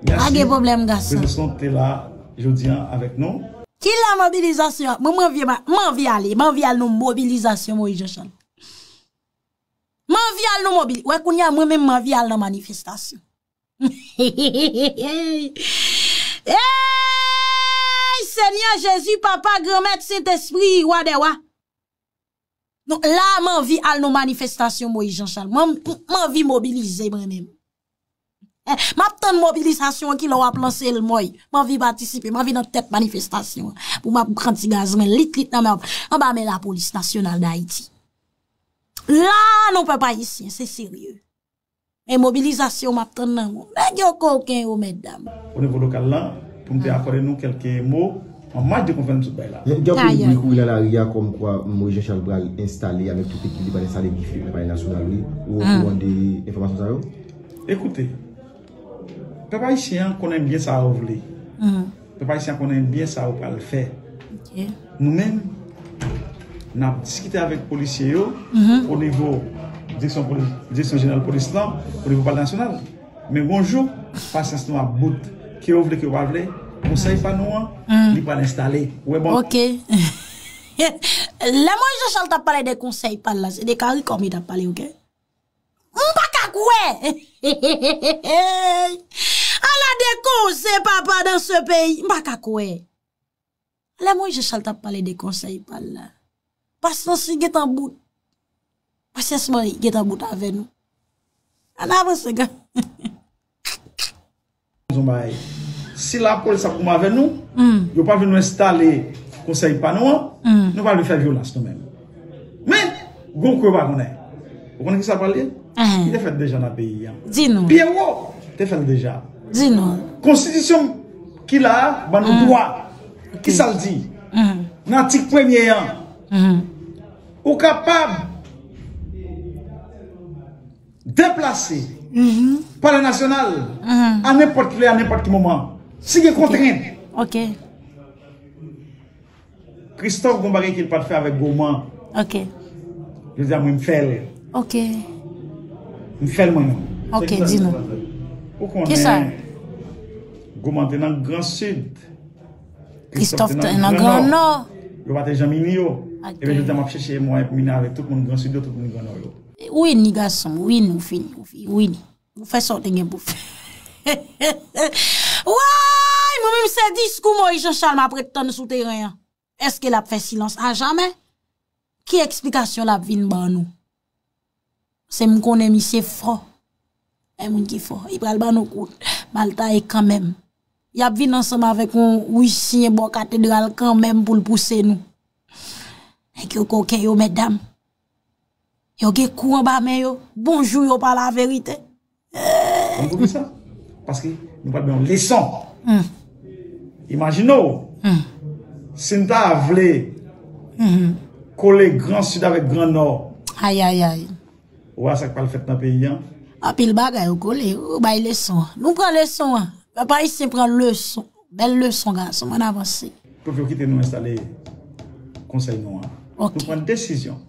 Pa gen pwoblèm, gason. Prezans nou te la jodi an avèk nou. Kilè mobilizasyon? Mwen, m anvi, m anvi ale, m anvi al nan mobilizasyon Moïse Jean Charles. M anvi al nan mobil. Wè, kounye a, mwen menm, m anvi al nan manifestasyon. Ey, Senyè Jezi, Papa, Granmèt, Sentespri, Wa dè wa. Non, la, m anvi al nan manifestasyon Moïse Jean Charles. Mwen, m, m anvi mobilize mwen menm. Eh, m ap tann mobilizasyon an, kilè w ap lanse l, mòy. M anvi patisipe, m anvi nan tèt manifestasyon an. Pou m ap pran ti gaz mwen, lit, lit nan men, anba men Lapolis Nasyonal Dayiti. La, non, pèp ayisyen, se serye. Men mobilizasyon m ap tann nan men w. Nèg yo koken yo, mètdam. O nivo lokal la, pou n te akòde nou kèlke mo an maj de konferans sou bay la. Gen, gen anpil bri kouri nan lari a kòmkwa Moïse Jean Charles pral enstale avèk tout ekip li, pral enstale Guy Philippe nan Palè Nasyonal, wi. Ou okouran de enfòmasyon sa yo? Ekoute, pèp ayisyen an konnen byen sa yo vle. Pèp ayisyen an konnen byen sa yo pral fè. Ok. Nou menm, n ap diskite avèk polisye yo o nivo direksyon poli-, direksyon jeneral polis lan, o nivo Palè Nasyonal. Men gon jou, pasyans nou ap bout. Ke yo vle, ke yo pa vle, konsèy pa nou an, li pral enstale. Ou wè bon? Ok. Lè Moïse Jean Charles t ap pale de konsèy pa l la, se de Caricom li t ap pale, ok? M pa ka kwè! Ala de koze, papa, dans ce pays. M pa ka kwè. Lè Moïse Jean Charles t ap pale de konsèy pa l la, pasyans li gentan bout. Pasyans mwen gentan bout avè nou. Ann avanse, gang. Yon bagay. Si lapolis ap goumen avè nou, yo pa vle nou enstale konsèy pa nou an, nou pa vle fè vyolans nou menm. Men, gon kou yo pa konnen. Ou konnen ki sa l pral ye? Li te fèt deja nan peyi a. Di nou. Pierrot te fè l deja. Di nou. Konstitisyon ki la a ban nou dwa. Ki sa l di? Nan atik premye an, ou kapab deplase Palè Nasyonal a nenpòt lè, a nenpòt ki moman. Si gen kontrent. Ok. Christophe gon bagay ke l pa t fè avèk Goman. Ok. Jodi a mwen m fè l. Ok. M fè l mwen menm. Ok, di nou. Ou konnen Goman te nan Gran Sid. Christophe te nan Gran Nò. Yo pa te janm ini yo. Ebyen jodi a m ap chèche mwayen pou m ini avèk tout moun Gran Sid yo, tout moun Gran Nò yo. Ou ini gason m, ou ini, ou fini, ou fini, ou ini. Ou fè sa w te gen pou fè. Woy, mwen menm se diskou Moïse Jean Charles m ap ret tann sou teren an. Èske l ap fè silans ajamè? Ki eksplikasyon l ap vin ban nou? Se m konnen misye fò. E moun ki fò. Li pral ban nou kout. Mal taye kanmenm. Y ap vin ansanm avèk yon wisyen bò katedral kanmenm pou l pouse nou. Nèg yo koken yo, mètdam. Yo gen kou anba men yo. Bonjou yo pa laverite. Konn poukisa? Paske nou pral ban yon leson. Imajine w, si n ta vle kole Gran Sid avèk Gran Nò. Ayayay. Ou wè sa k pral fèt nan peyi an? Anpil bagay ou kole, ou bay leson an. Nou pran leson an. Pèp ayisyen pran leson. Bèl leson, gason m, ann avanse. Pèp yo kite nou enstale konsèy nou an. Ok. Nou pran desizyon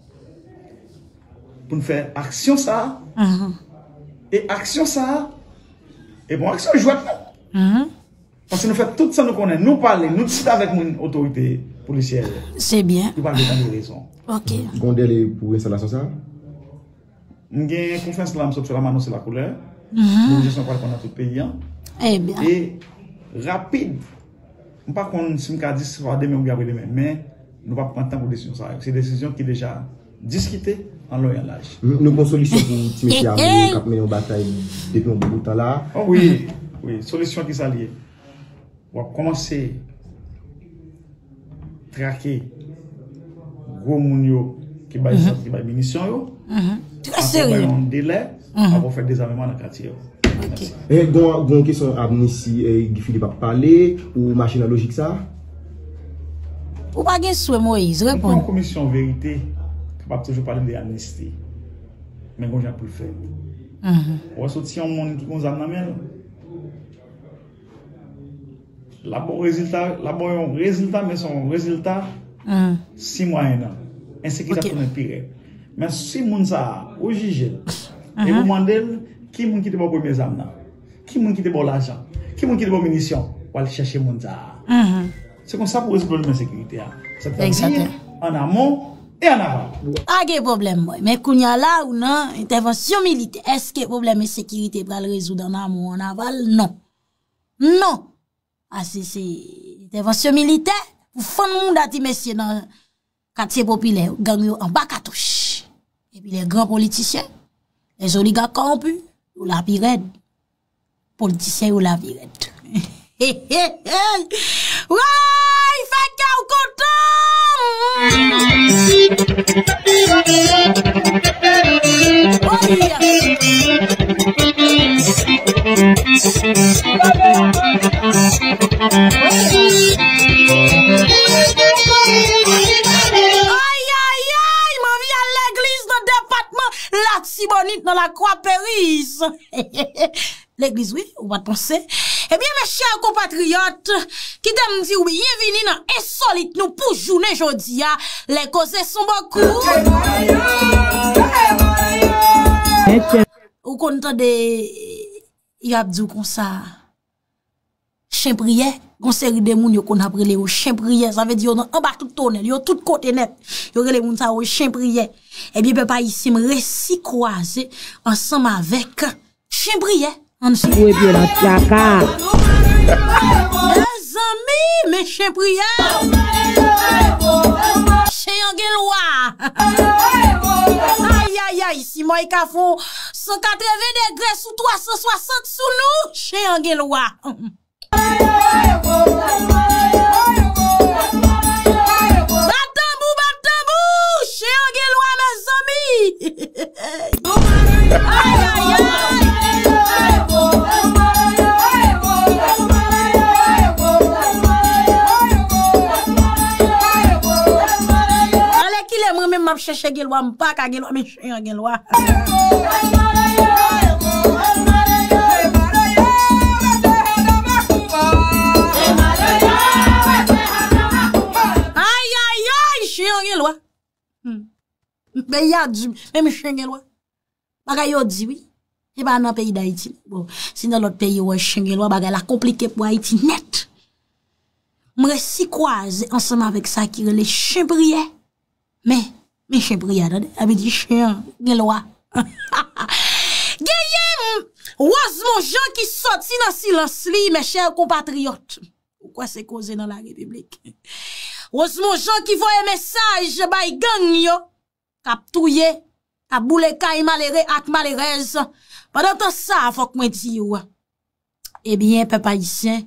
pou n fè aksyon sa a. E aksyon sa a, e bon aksyon jwèt non. Paske nou fè tout sa nou konnen. Nou pale, nou diskite avèk moun otorite polisyè yo. Se byen. Yo pa vle tande rezon. Ok. Gon dèle pou enstalasyon sa a? M gen konferans la, m sot fè la, m anonse la koulè. Mobilizasyon pral pran nan tout peyi an. Ebyen. E rapid. M pa konn si m ka di se swa demen oubyen apre demen, men nou p ap pran tan pou desizyon sa yo. Se desizyon ki deja diskite an lon e an laj. Nou gon solisyon pou ti mesye ame yo k ap mennen yon batay depi yon bon bout tan la. Oh wi, wi, solisyon ki sa l ye? W ap kòmanse trake gwo moun yo ki bay zam, ki bay minisyon yo. Trè serye. Yon delè, apre w fè dezameman nan katye yo. Ok. E gon gon kesyon amnisti, e Guy Philippe ap pale, ou mache nan lojik sa? Ou pa gen swe Moïse, Nou pran reponn. Komisyon verite k ap toujou pale de amnisti. Men gon jan pou l fèt. Ou wè soti yon moun ki gon zam nan men l. L ap ba w rezilta, l ap ba w yon rezilta, men se yon rezilta si mwayen nan. Ensekirite ap tounen pi rèd. Men si moun sa a, ou jije l, e ou mande l, ki moun ki te ba w premye zam nan? Ki moun ki te ba w lajan? Ki moun ki te ba w minisyon? W al chèche moun sa a. Se konsa pou w rezoud pwoblèm ensekirite a. Sa ta vini an amon e an aval. Pa gen pwoblèm, mwen. Men kounye a la, ou nan entèvansyon militè. Èske pwoblèm ensekirite pral rezoud an amon, an aval? Non. Non. Ase se entèvansyon militè pou fann mouda ti mesye nan katye popilè yo, gang yo anba katouch. Epi lè gran politisyen, lè oligak kòwonpi, yo la pi rèd. Politisyen yo la pi rèd. Hey, hey, hey. Woy, fè kè w kontan! Woy! Ay, ay, ay, m anvi al legliz nan depatman Latibonit nan Lakwa Peris. Legliz, wi, ou pa t panse. Ebyen, mes chers compatriotes, kite m di w byenvini nan ensolit nou pou jounen jodi a, lè koze son bokou. Ou konn tande, y ap di w konsa, chen priyè, gon seri de moun yo konn ap rele yo chen priyè, sa vle di yo nan anba tout tonèl, yo tout kote nèt, yo rele moun sa yo chen priyè. Ebyen, pèp ayisyen, m resi kwaze ansanm avèk chen priyè, ann swiv. Ou epi nan traka. Mezanmi, men chen priyè. Chen an gen lwa. Ayayay, si mwen ka fè yon san katreven degre sou twa san swasant sou nou, chen an gen lwa. Bat tanbou, bat tanbou, chen an gen lwa, mezanmi. Ay, ay, ay. Alèkile, mwen menm m ap chèche gen lwa, m pa ka gen lwa, men chen an gen lwa. Ay, ay, Peyi a di, menm chen gen lwa. Bagay yo di, wi. E pa nan peyi Dayiti. Bon, si nan lòt peyi yo wè chen gen lwa, bagay la konplike pou Ayiti nèt. M resi kwaze ansanm avèk sa ki rele chen priyè. Men, men chen priyè, tande. Sa vle di chen an gen lwa. Genyen Rosemond Jean ki sòti nan silans li, mes chers compatriotes. Ou kwè se koze nan la repiblik. Rosemond Jean ki voye mesaj bay gang yo, k ap touye, k ap boule kay malere ak malerèz. Pandan tan sa, fòk mwen di w, ebyen, pèp ayisyen,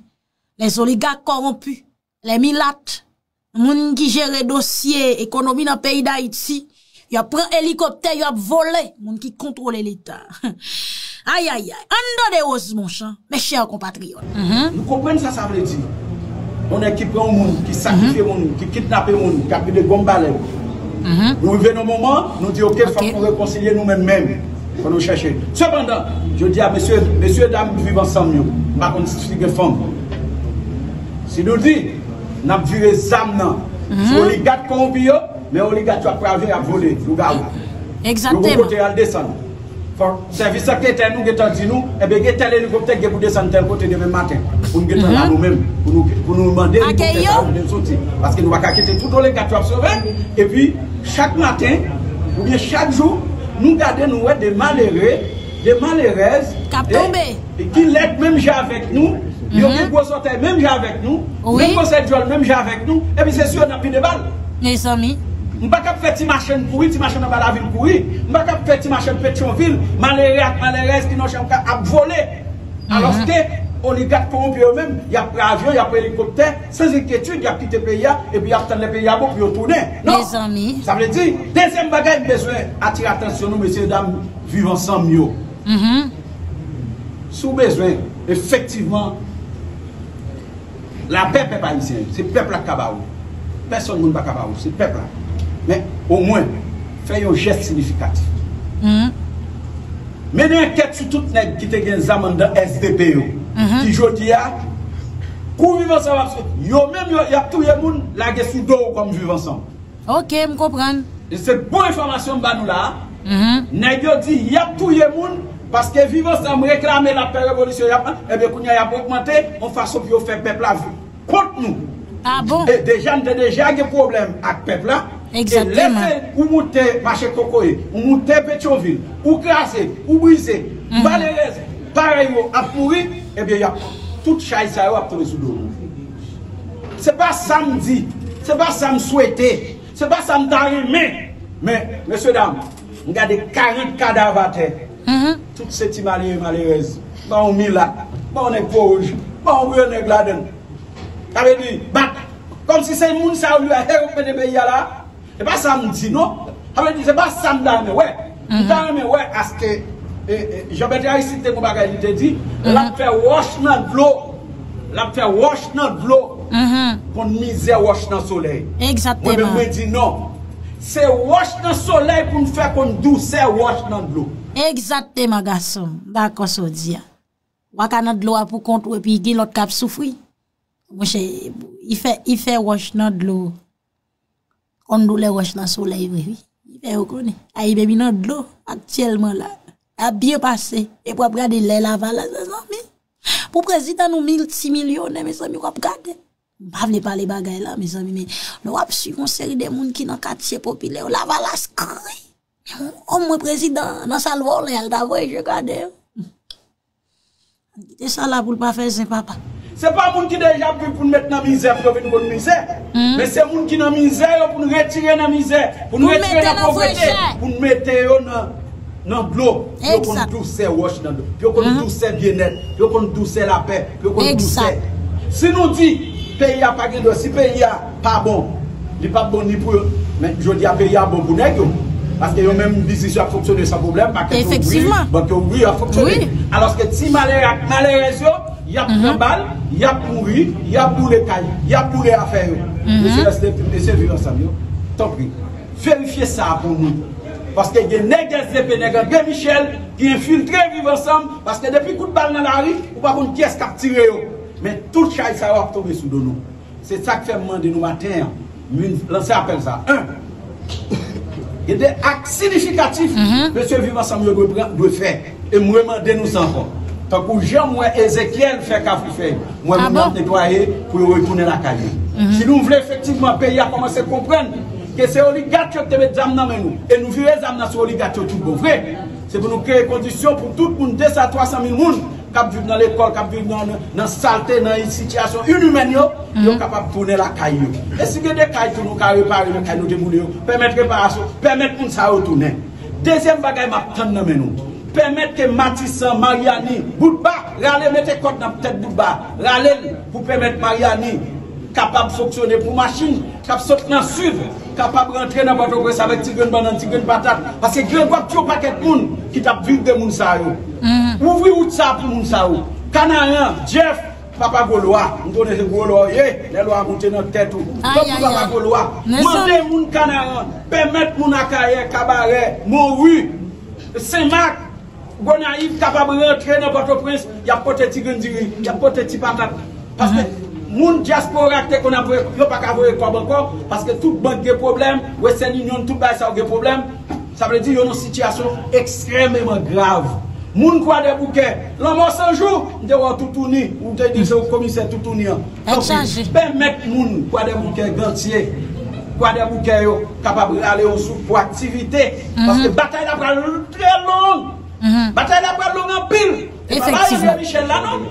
les oligarques corrompus, les milat, moun ki jere dosye ekonomi nan peyi Dayiti, y ap pran elikoptè, y ap vole moun ki kontwole Leta. Ayayay, ann tande Rosemond Jean, mes chers compatriotes. Mhm. Nou konprann sa sa vle di. Yon nèg ki pran yon moun, ki sakrifye moun, ki kidnape moun, ki ap vide gonm ba lèv. Nou rive nan moman, nou di, oke, fòk nou rekonsilye nou menm menm. Fòk nou chèche. Sepandan, jodi a, mesye, mesye dam viv ansanm yo, m pa konn si gen fanm. Si nou di, n ap vire zam nan sou oligat kowonpi yo, men oligat yo ap brave, ap vole, lougawou. Yo gon kote y al desann. Fòk sèvis anketè nou gentan di nou, enben gen tèl elikoptè ki gen pou desann tèl kote demen maten. Pou n gentan la nou menm, pou nou, pou nou mande elikoptè sa a kote l soti. Paske nou pa ka kite tout oligat yo ap sove, epi chak maten, oubyen chak jou, nou gade nou wè de malere, de malerèz, k ap tonbe. Ki lèd menm jan avèk nou, yo gen gwo zòtèy menm jan avèk nou, menm gwosè dyòl menm jan avèk nou, epi se sou yo n ap vide bal. Mezanmi. M pa kab fè ti machann kouri, ti machann anba lavil kouri. M pa kab fè ti machann Petyonvil, malere ak malerèz ki nan chanm ka ap vole. Alòske oligat kowonpi yo menm, y ap pran avyon, y ap pran elikoptè, san enkyetid, y ap kite peyi a, epi y ap tann lè peyi a bon pou yo tounen. Non. Mezanmi. Sa vle di, dezyèm bagay m bezwen atire atansyon nou, mesye dam, viv ansanm yo. Si w bezwen, efektivman, lapè pèp ayisyen, se pèp la k ka ba ou. Pèsòn moun pa ka ba ou, se pèp la. Men, omwen, fè yon jès siyifikatif. Mennen ankèt sou tout nèg ki te gen zam anndan S D P yo. Ki jodi a, kou Viv Ansanm ap sot, yo menm yo, y ap touye moun, lage sou do w kòm Viv Ansanm. Ok, m konprann. E se bon enfòmasyon m ba nou la a. Nèg yo di y ap touye moun paske Viv Ansanm reklame l ap fè revolisyon, y ap, ebyen kounye a y ap ogmante yon fason pou yo fè pèp la kont nou. Ah bon? E deja n te deja gen pwoblèm ak pèp la. E lè Egzakteman. Se ou moute mache kokoye, ou moute Petyonvil, ou kraze, ou brize, malerèz, parèy ou ap mouri, ebyen y ap, tout chay sa yo ap tonbe sou do nou. Se pa sa m di, se pa sa m swete, se pa sa m ta renmen. Men, mesye dam, m gade karant kadav atè. Tout se ti malere, malerèz. Ba yon milat, ba yon nèg po wouj, ba yon gwo nèg ladann. Sa vle di, bat. Kòmsi se moun sa yo li wè, he, yo k mete peyi a la. Se pa sa m di non. Sa vle di, se pa sa m ta renmen wè. M ta renmen wè aske, e, e, Jean Bertrand Aristide te gon bagay li te di, l ap fè wòch nan dlo. L ap fè wòch nan dlo. Konn mizè wòch nan solèy. Mwen menm Egzakteman. Mwen di non. Se wòch nan solèy pou n fè konn dousè wòch nan dlo. Egzakteman, gason m. M dakò sa w di a. W a ka nan dlo a pou kont ou epi gen lòt k ap soufri. Monchè, li fè, li fè wòch nan dlo. Konn doulè wòch nan solèy vre, wi. Li fè yo konnen. Ayiti menm li nan dlo aktyèlman la. L ap byen pase. Epi w ap gade lè Lavalas, mezanmi. Pou prezidan nou miltimilyonè, mezanmi, w ap gade. M pa vle pale bagay la, mezanmi, men lè w ap swiv yon seri de moun ki nan katye popilè yo, Lavalas kri. Omwen prezidan nan sal vòlè a, l ta voye je gade yo. Kite sa la pou l pa fè zen papa. Se pa moun ki deja ap viv pou n met nan mizè pou yo vin konn mizè. Men se moun ki nan mizè yo pou n retire nan mizè, pou n retire nan povrete, pou n mete yo nan, nan dlo. Pou yo konn dousè wòch nan dlo. Pou yo konn dousè byennèt. Pou yo konn dousè lapè. Pou yo konn dousè. Si nou di peyi a pa gen dlo, si peyi a pa bon, li p ap bon ni pou yo. Men jodi a peyi a bon pou nèg yo. Paske yo menm biznis yo ap fonksyone san pwoblèm, makèt yo ouvri, bank yo ouvri, yo ap fonksyone. Alòske ti malere ak malerèz yo, y ap pran bal, y ap mouri, y ap boule kay, y ap boule afè yo. Mesye S D P, mesye Viv Ansanm yo, tanpri, verifye sa pou nou. Paske gen nèg S D P, nèg André Michel ki enfiltre Viv Ansanm, paske depi kout bal nan lari, ou pa konn kiyès k ap tire yo. Men tout chay sa yo ap tonbe sou do nou. Se sa k fè m mande nou maten an, m vin lanse apèl sa. En, Gen de ak siyifikatif mesye Viv Ansanm yo dwe pran, dwe fè. E m remande nou sa ankò. Tankou jan m wè Ezekyèl fè Kafou Fèy, m wè moun yo ap netwaye pou yo retounen lakay yo. Si nou vle efektivman peyi a kòmanse konprann ke se oligak yo ki te met zam nan men nou, e nou vire zam nan sou oligak yo tout bon vre, se pou nou kreye kondisyon pou tout moun de sa twa san mil moun k ap viv nan lekòl, k ap viv nan, nan, nan salte, nan sitiyasyon inimèn yo, yo kapab tounen lakay yo. E si gen de kay tou nou ka repare nan kay nou te boule yo, pèmèt reparasyon, pèmèt moun sa yo tounen. Dezyèm bagay m ap tann nan men nou, pèmèt ke Matisan, Maryani, Boutba, rale mete kòd nan tèt Boutba, rale l pou pèmèt Maryani kapab fonksyone, pou machin k ap sot nan sid kapab rantre nan Pòtoprens avèk ti grenn bannann, ti grenn patat. Paske grangou ap tiye yon pakèt moun ki t ap viv de moun sa yo. Ouvri wout sa pou moun sa yo. Kanaran, Jeff, Papa Gwo Lwa, m konnen se Gwo Lwa w ye, lè lwa a moute nan tèt ou. Tanpri Papa Gwo Lwa, mande moun Kanaran, pèmèt moun Akayè, Kabarè, Monwi, Senmak, Gonayiv kapab rantre nan Pòtoprens, y ap pote ti grenn diri, y ap pote ti patat. Paske moun dyaspora ki te konn ap voye, yo pa ka voye kòb ankò, paske tout bank gen pwoblèm, Western Union, tout bagay sa yo gen pwoblèm. Sa vle di yo nan sitiyasyon ekstrèmeman grav. Moun Kwadèboukè, Lanmò San Jou, m te wè w toutouni, ou te di se ou komisè toutouni an. Tanpri, pèmèt moun Kwadèboukè, Gantye, Kwadèboukè yo kapab rale yon souf pou aktivite. Paske batay la pral trè long. Batay la pral long anpil. E pa bagay André Michel la non.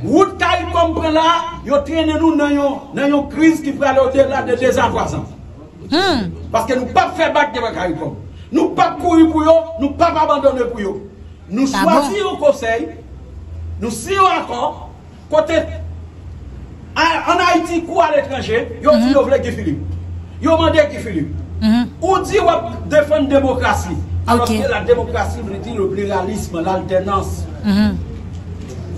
Wout Karikòm pran la, yo trennen nou nan yon, nan yon kriz ki prale odela de de a twa zan. Paske nou p ap fè bak devan Karikòm. Nou p ap kouri pou yo, nou p ap abandone pou yo. Nou chwazi yon konsèy, nou siyen yon akò, kote a- ann Ayiti kou aletranje, yo di yo vle Guy Philippe. Yo mande Guy Philippe. Ou di w ap defann demokrasi, alòske la demokrasi vle di le pluralisme, l'alternance.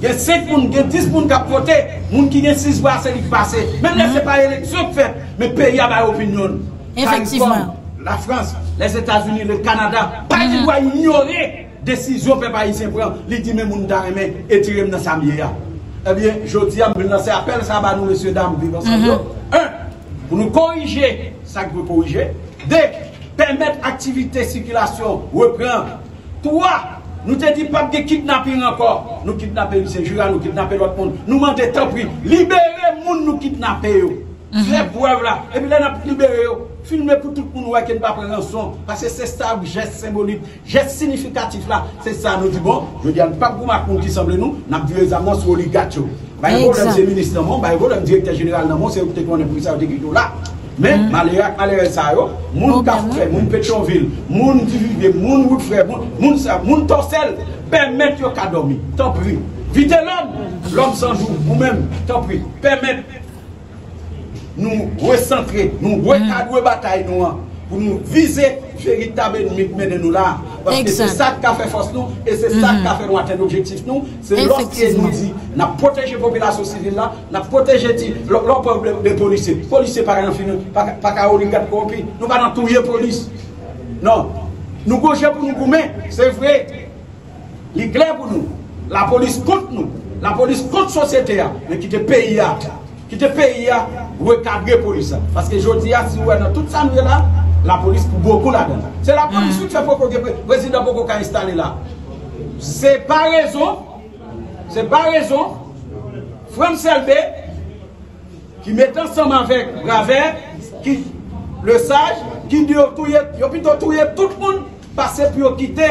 Gen senk moun, gen dis moun k ap vote, moun ki gen sis vwa se li k pase. Menm lè se pa eleksyon k fèt, men peyi a bay opinyon l. Caricom, Lafrans, Lèzetazini, le Kanada, pa gen dwa inyore desizyon pèp ayisyen pran, li di men moun m ta renmen etire m nan sa m ye a. Ebyen, jodi a m vin lanse apèl sa ba nou mesye dam Viv Ansanm yo. En, pou nou korije sa k dwe korije. De, pèmèt aktivite sikilasyon reprann. Twa, nou te di p ap gen kidnaping ankò. Nou kidnape Lucien Jura, nou kidnape lòt moun. Nou mande tanpri, libere moun nou kidnape yo. Fè prèv la. Epi lè n ap libere yo, filme pou tout moun wè ke n pa pran ranson. Paske se sa jès senbolik, jès siyifikatif la. Se sa nou di bon, jodi a n p ap goumen ak moun ki sanble nou, n ap vire zam nan sou oligak yo. Bay volè m se minis nan men w, bay volè m direktè jeneral nan men w, se yo ki te konnen pou kisa yo te kite w la. Men malere ak malerèz sa yo, moun k ap fè, moun Petyonvil, moun Divide, moun Wout Frè, moun, moun sa, moun Tòsèl, pèmèt yo ka dòmi. Tanpri, Vitelòm, Lòm San Jou, ou menm, tanpri, pèmèt nou resantre, nou rekadre batay nou an, pou nou vize veritab ènmi k mennen nou la a. Paske se sa k ka fè fòs nou, e se sa k ka fè nou atenn objektif nou. Se lòske nou di n ap pwoteje popilasyon sivil la, n ap pwoteje ti, lò, lò pwoblèm de polisye. Polisye pa ka nan fini, pa, pa ka oligak kowonpi. Nou pa nan touye polis. Non. Nou gon jan pou nou goumen, se vre. Li klè pou nou. Lapolis kont nou. Lapolis kont sosyete a. Men kite peyi a. Kite peyi a rekadre polis la. Paske jodi a, si w wè nan tout sa nou ye la, lapolis pou bokou ladan l. Se lapolis wi k fè poko gen pre-, prezidan poko ka enstale la. Se pa rezon, se pa rezon Frantz Elbé ki met ansanm avèk Bravè, ki Lesage, ki di yo touye, yo pito touye tout moun, pase pou yo kite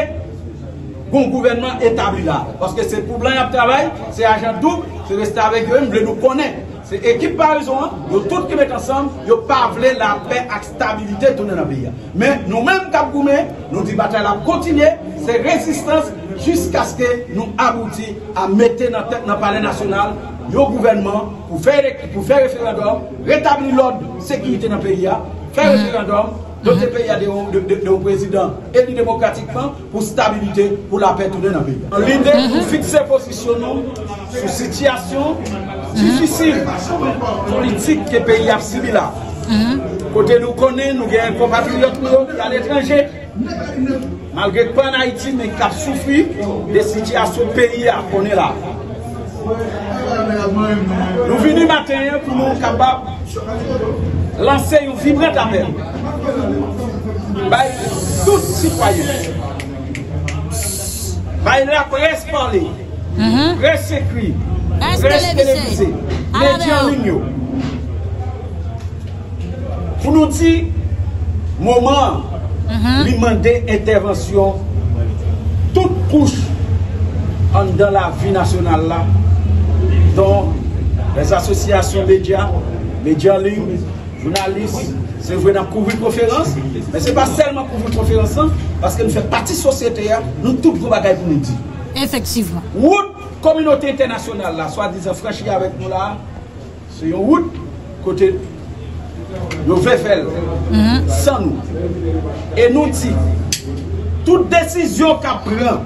gon gouvènman etabli la. Paske se pou blan y ap travay, se ajan doub, se reste avèk yo, m vle nou konnen. Se ekip Parezon an, yo tout ki met ansanm, yo pa vle lapè ak stabilite tounen nan peyi a. Men nou menm k ap goumen, nou di batay la ap kontinye, se rezistans jiskaske nou abouti a mete nan tèt nan Palè Nasyonal yon gouvènman pou fè, pou fè referandòm, retabli lòd, sekirite nan peyi a, fè referandòm, dote peyi a de yon, de, de, de yon prezidan eli demokratikman pou stabilite, pou lapè tounen nan peyi a. Lide pou fikse pozisyon nou sou sitiyasyon difisil politik ke peyi a ap sibi la. Kote nou konnen nou gen konpatriyòt nou yo ki aletranje, malgre k pa ann Ayiti, men k ap soufri de sitiyasyon peyi a konnen la. Nou vini maten an pou nou kapab lanse yon vibran apèl Bay tout sitwayen, bay laprès pale, près ekri, près televize, medya an liy yo, pou nou di moman an, li mande entèvansyon tout kouch anndan lavi nasyonal la, dont les associations médias, média an liy, jounalis. Se vre, n ap kouvri konferans, men se pa sèlman kouvri konferans lan, paske nou fè pati sosyete a, nou tout gon bagay pou nou di. Efektivman. Wout kominote entènasyonal la swadizan franchi avèk nou la, se yon wout kote yo vle fè l san nou. E nou di, tout desizyon k ap pran,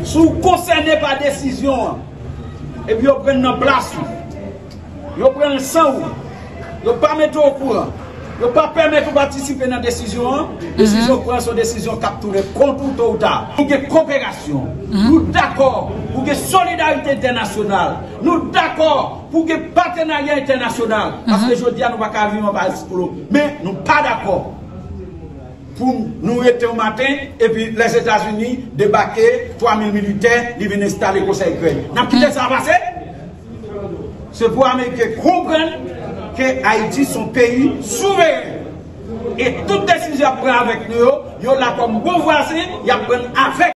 si w konsène pa desizyon an, epi yo pran nan plas ou, yo pran l san ou, yo pa mete w okouran, yo pa pèmèt ou patisipe nan desizyon an, desizyon w pran se yon desizyon k ap tounen kont ou to ou ta. Nou gen koperasyon, nou dakò pou gen solidarite entènasyonal, nou dakò pou gen patenarya entènasyonal, paske jodi a nou pa ka viv anba esklou, men nou pa dakò pou nou rete yon maten epi Lèzetazini debake twa mil militè, li vin enstale konsa Ikrèn. N ap kite sa pase? Se pou Ameriken konprann ke Ayiti se yon peyi souveren. E tout desizyon y ap pran avèk nou yo, yo la kòm bon vwazen, y ap pran avèk